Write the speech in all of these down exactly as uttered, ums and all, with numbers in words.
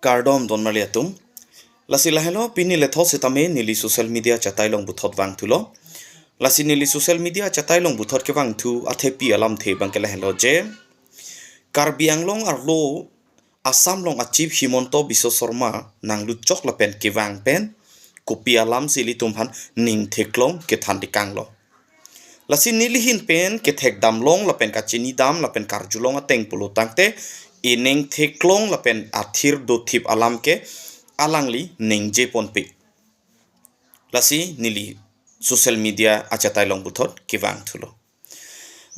Kardom don marli atum. Lasi lahelo pini lethot setame neli social media achatai along puthot vangthulo. Lasi neli social media achatai along puthot kevangthu athepi alamthe abangke lahelo je, Karbi Anglong arlo Assam along a-chief Himanta Biswa Sarma nangluchok lapen kevang pen kopi alamsi ilitum aphan ning theklong kethan tekanglo. Lasi neli ahin pen kethekdam long lapen kachinidam lapen karjulong ateng pulo tangte, ining theklong lapen athir dothip alam ke alangli ningje ponpe. Lasi neli social media achatai along puthot kevangthulo.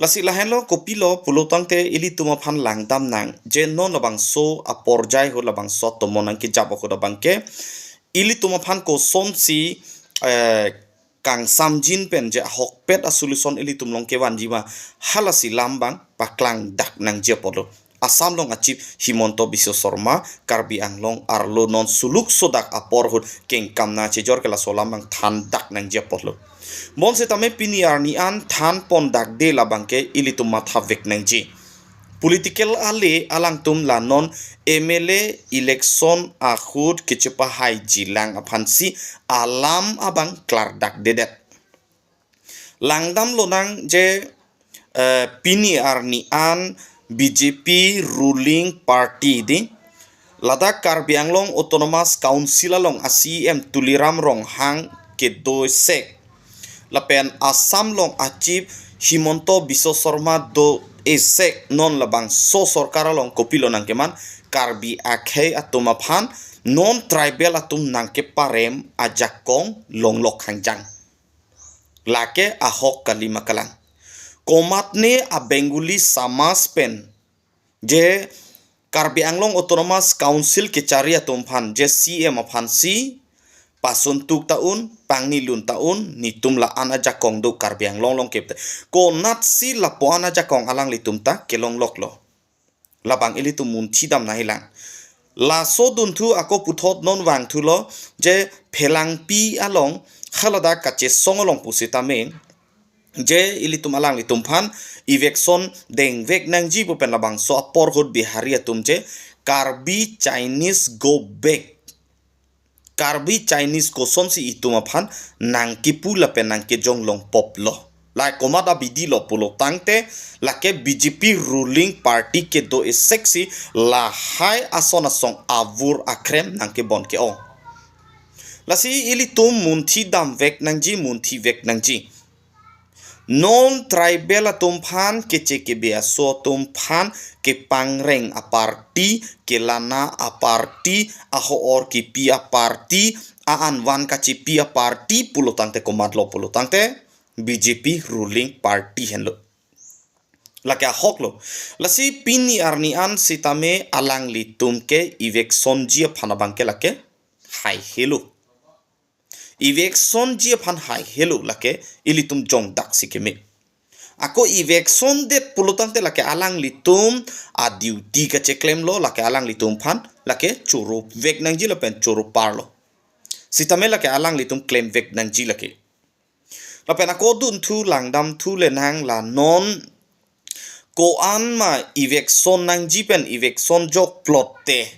Lasi lahenlo kopilo pulo tangte ilitum aphan langdam nang je non labangso aporjai ahut labangso atomon nangkejap ahut abangke ilitum aphan kosonsi, eh, kangsamjin pen je ahokpet a-solution ilitum along kevanji ma, halasi alam abang paklang dak nangji apotlo. Assam along a-chief Himanta Biswa Sarma Karbi Anglong arlo non suluk sodak apor ahut kengkam nangchejor ke laso alam abang than dak nangji apotlo. Bonsetame pini arni an than pon dakde labangke ilitum matha vek nangji. Political ale alangtum la non M L A election ahut kechepahaiji lang aphansi alam abang klar dakdedet. Langdam lonang je, eh, pini arni an B J P ruling party di ladak Karbi Anglong Autonomous Council along a-C E M Tuliram Ronghang kedo-esek lapen Assam along a-chief Himanta Biswa Sarma do-esek non labangso sorkar along kopilo nangkeman, Karbi akhei atum aphan non tribal atum nangkeparem ajakong longlok hangjang. Lake ahok kali ma kalang. Komatne a-Bengali samaj pen je Karbi Anglong Autonomous Council kechari atum aphan je C E M aphansi pasuntuk ta un, pangnilun ta un, netum la-an ajakong do Karbi Anglong along kep te. Konatsi lapu-an ajakong alanglitum ta kelongloklo. Labang ilitum munthidam nangjilang. Laso adunthu ako puthot non vangthulo je Phelangpi along haladak kachesong along pusitame je ilitum alanglitum aphan eviction dengvek nangji pu pen labangso apor ahut Bihari atum je Karbi Chinese go back. Karbi Chinese kosonsi itum aphan nangkipu lapen nangkejong longpoplo. Lahai komat abidi lo pulo tangte lake B J P ruling party kedo-eseksi lahai ason asong avur akrem nangkebon ke-ong. Lasi ilitum munthidam vek nangji, munthi vek nangji. Non tribal atum aphan, keche kebe aso atum aphan kepangreng a-party, kelana a-party, aho-or kipi a-party, a-anvan kachipi a-party pulo tangte komatlo pulo tangte B J P ruling party henlo. Lake ahoklo. Lasi pini arni an sitame alanglitum ke eviction ji aphan abangke lake haihelo. Eviction ji aphan haihelo lake ilitum jongdaksi keme. Ako eviction det pulo tangte lake alanglitum a-duty kacheklemlo, lake alanglitum aphan lake choro vek nangji lapen choro parlo. Sitame lake alanglitum klemvek nangji lake. Lapen ako adunthu langdamthu lenang la non ko-an ma eviction nangji pen eviction jokplote,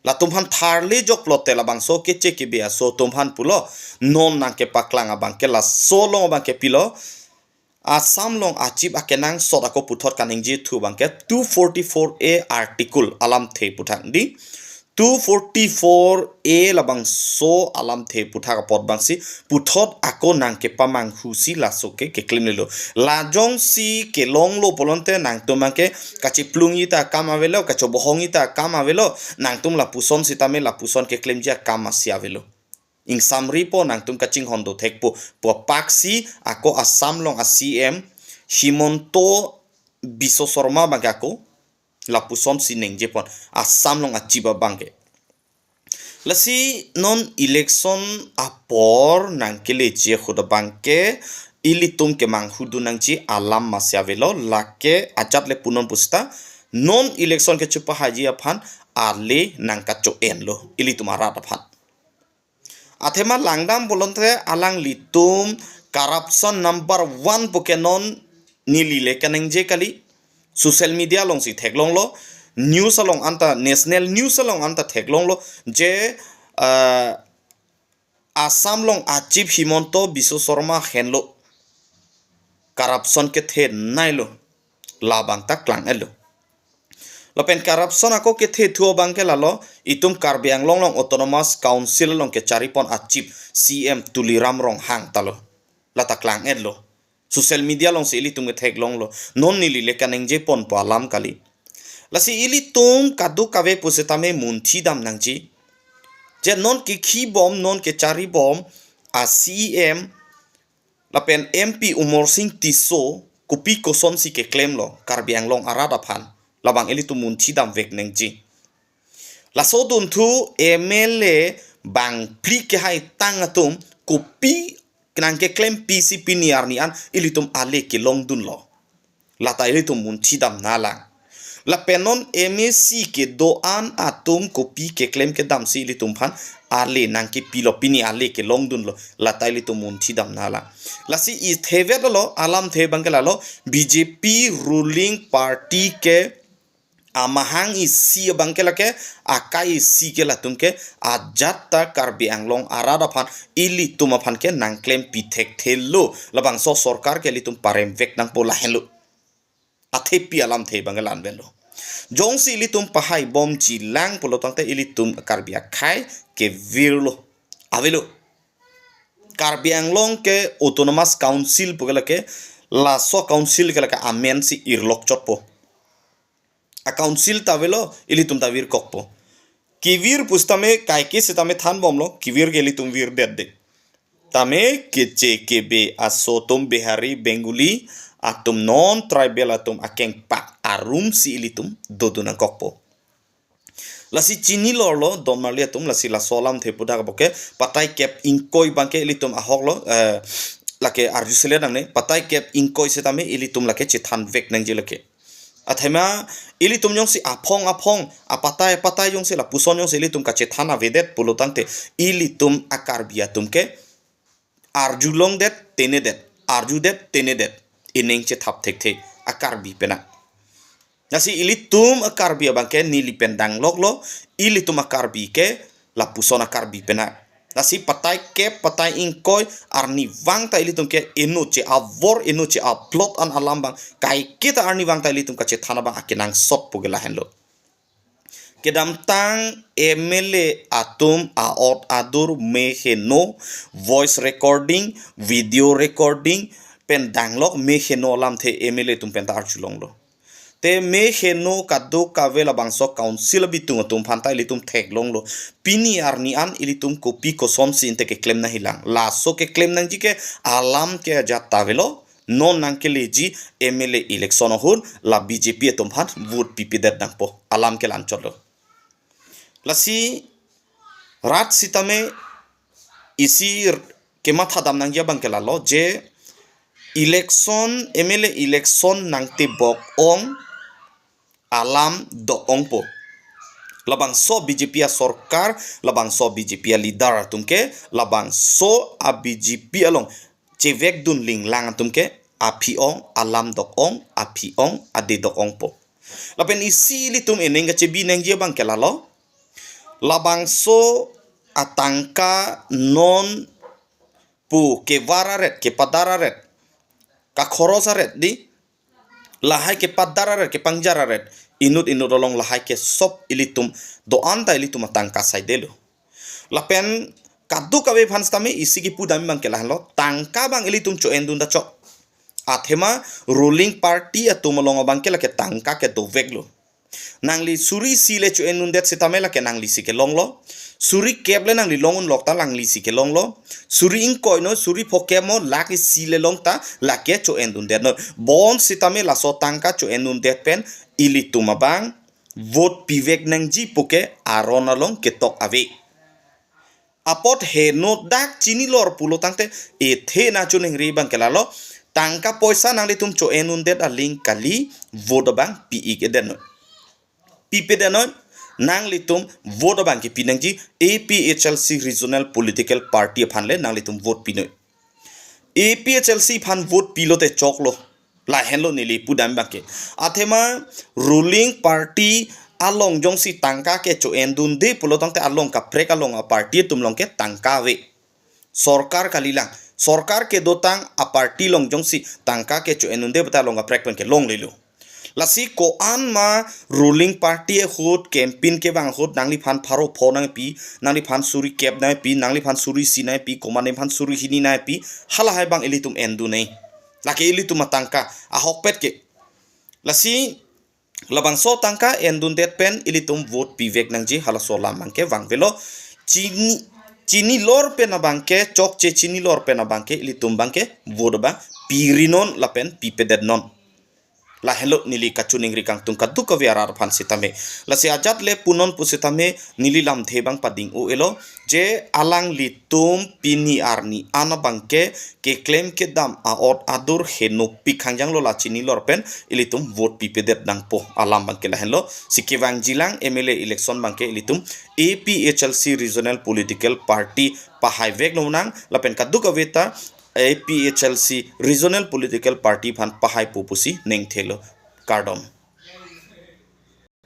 latum aphan tharle jokplote labangso keche kebe aso atum aphan pulo non nangkepaklang abangke laso along abangke pilo. Assam along a-chief akenangsot ako puthot kaningjethu abangke two forty-four A article alamthe aputhak di. Two forty-four A labangso alamthe aputhak apot abangsi puthot ako nangkepamanghusi laso ke keklemlelo. La jongsi kelonglo pulote nangtum abangke kachiplungji ta akam avelo, kachobohongji ta akam avelo, nangtum lapuson sitame lapuson keklemji akam masi avelo. Ingsamripo nangtum kachinghon dothekpo pu apaksi ako Assam along a-C M Himanta Biswa Sarma abangke ako lapusonsi ningjepon, Assam along a-chief abangke. Lasi non election apor nangkeleji ahut abangke ilitum kemanghu dun nangji alam masi avelo, lake ajat le punon pusita non election kechepahaiji aphan ale nangkacho-enlo ilitum arat aphan. Athema langdam pulote alanglitum corruption number one pu ke non neli le kaningje kali. Social media alongsi theklonglo news along anta, national news along anta theklonglo je, ah, Assam along a-chief Himanta Biswa Sarma henlo corruption kethenei lo, labang ta klang-etlo. Lapen corruption ako kethethu abang ke lalo, itum Karbi Anglong along Autonomous Council along kecharipon a-chief C M Tuliram Ronghang talo. Lata klang-etlo. Social media alongsi ilitum ketheklonglo. Non neli le kaningjeponpo alam kali. Lasi ilitum kadokave pusitame munthidam nangji. Je non kekhibom, non kecharibom a-C E M lapen M P Amarsing Tisso kopi kosonsi keklemlo Karbi Anglong arat aphan, labang ilitum munthidamvek nangji. Laso adunthu M L A bangphli kehaitang atum kopi nangkeklempisi pini arni an ilitum ale kelongdunlo, lata ilitum munthidam nanglang. Lapen non M A C kedo-an atum kopi keklem kedamsi ilitum aphan ale nangkepilo, pini ale kelongdunlo, lata ilitum munthidam nanglang. Lasi ithevet lo, alamthe abang ke lalo, B J P ruling party ke amahang isi abang ke lake, akai isi ke latum ke ajat ta Karbi Anglong arat aphan, ilitum aphan ke nangklempi thekthelo. Labangso sorkar ke ilitum paremvek nangpo, lahenlo. Athepi alamthe abang ke la-anvetlo. Jongsi ilitum pahaibomjilang pulotangte ilitum Karbi akhei kevirlo. Avelo. Karbi Anglong ke Autonomous Council pu ke lake, laso council ke lake amensi irlokchotpo. A-council ta avelo, ilitum ta virkokpo. Kevir pusitame kaike sitame thanbomlo, kevir ke ilitum virdetde. Tame keche kebe aso atum Bihari, Bengali atum, non tribal atum akengpak arumsi ilitum dodun nangkokpo. Lasi chinilorlo don marli atum, lasi laso alamthe pudak bo ke, patai kep ingkoi abang ke ilitum ahoklo, eh, lake arjuselet nangne, patai kep ingkoi sitame ilitum lake chethanvek nangji lake. Athema ilitum jongsi aphong aphong, apatai apatai jongsi lapuson jongsi ilitum kachethan avedet pulotangte, ilitum a-Karbi atum ke arjulongdet tenedet, arjudet tenedet, ining chethap thekthe a-Karbi pena. Lasi ilitum a-Karbi abang ke neli pen dangloklo, ilitum a-Karbi ke lapuson a-Karbi pena. Lasi patai kep, patai ingkoi arnivang ta ilitum ke inut che-avor, inut che-aplot an alam abang, kaike ta arnivang ta ilitum kachethan abang akenangsot pu ke lahenlo. Kedamtang M L A atum a-ot adur meheno, voice recording, video recording pen danglok meheno alamthe M L A atum pen ta arjulonglo. Te meheno kadokave labangso council abitung atum aphan ta ilitum theklonglo. Pini arni an ilitum kopi kosonsi inte keklem nangjilang. Laso keklem nangji ke alam ke ajat ta avelo. Non nangkeleji M L A election ahut la B J P atum aphan vote pipedet nangpo. Alam ke la-anchotlo. Lasi rat sitame isi r-, kemathadam nangji abang ke lalo je election, M L A election nangtebok ong alam dok-ongpo. Labangso B J P asorkar, labangso B J P aleader atum ke, labangso a-B J P along chevekdun linglang atum ke, aphi-ong alam dok-ong, aphi-ong ade dok-ongpo. Lapen isi ilitum ining kachebi nangji abang ke lalo, labangso atangka non pu kevar aret, kepadar aret, kakhoros aret di, lahai kepadar aret, kepangjar aret, inut inut along lahai ke sop ilitum do-an ta ilitum atangka saidelo. Lapen kadokave aphan sitame isi kipudam abang ke lahenlo, tangka abang ilitum cho-endun ta chok. Athema ruling party atum along abang ke lake tangka ke doveklo. Nangli suri isi le cho-endundet sitame lake nanglisi kelonglo. Suri kep le nangli longunlok ta nanglisi kelonglo. Suri ingkoi noi, suri phokep mo, lakh isi le long ta lake cho-endundet noi. Bonsitame laso tangka cho-endundet pen ilitum abang vote pivek nangji pu ke aron along ketok ave. Apot heno dak chinilor pulotangte, ethe nangchiningri abang ke lalo, tangka poisa nanglitum cho-endundet aling kali, vote abang pi-ik-edet noi. Pipedet noi, nanglitum vote abang ke pi nangji, A P H L C regional political party aphan le nanglitum vote pi noi. A P H L C aphan vote pilote choklo. Lahenlo neli pudam abang ke. Athema ruling party along jongsi tangka kecho-endunde pulo tangte along kaprek along a-party atum along ke tangka ave. Sorkar kalilang. Sorkar kedotang a-party along jongsi tangka kecho-endunde puta along kaprek pen kelonglelo. Lasi ko-an ma ruling party ahut campaign kevang ahut nangliphan pharo pho nangpi, nangliphan suri kep nangpi, nangliphan suri isi nangpi, komat neliphan suri hini nangpi, halahai abang ilitum endun nai. Lake ilitum atangka ahokpet ke. Lasi labangso tangka endundet pen ilitum vote pivek nangji halaso alam abangke vangvelo. Chini, chinilor pen abangke, chokche chinilor pen abangke ilitum abangke vote abang pirinon lapen pipedetnon. Lahenlo neli kachiningri kangtung kadokave arat aphan sitame. Lasi ajat le punon pusitame neli lamthe abang pading-o-elo, je alanglitum pini arni an abangke keklem kedam a-ot adur henopik hangjanglo, la chinilor pen ilitum vote pipedet nangpo alam abangke lahenlo. Si kevangjilang M L A election abangke ilitum A P H L C Regional Political Party pahaivek lonang lapen kadokave ta A P H L C Regional Political Party aphan pahaipo pusi ningthelo. Kardom.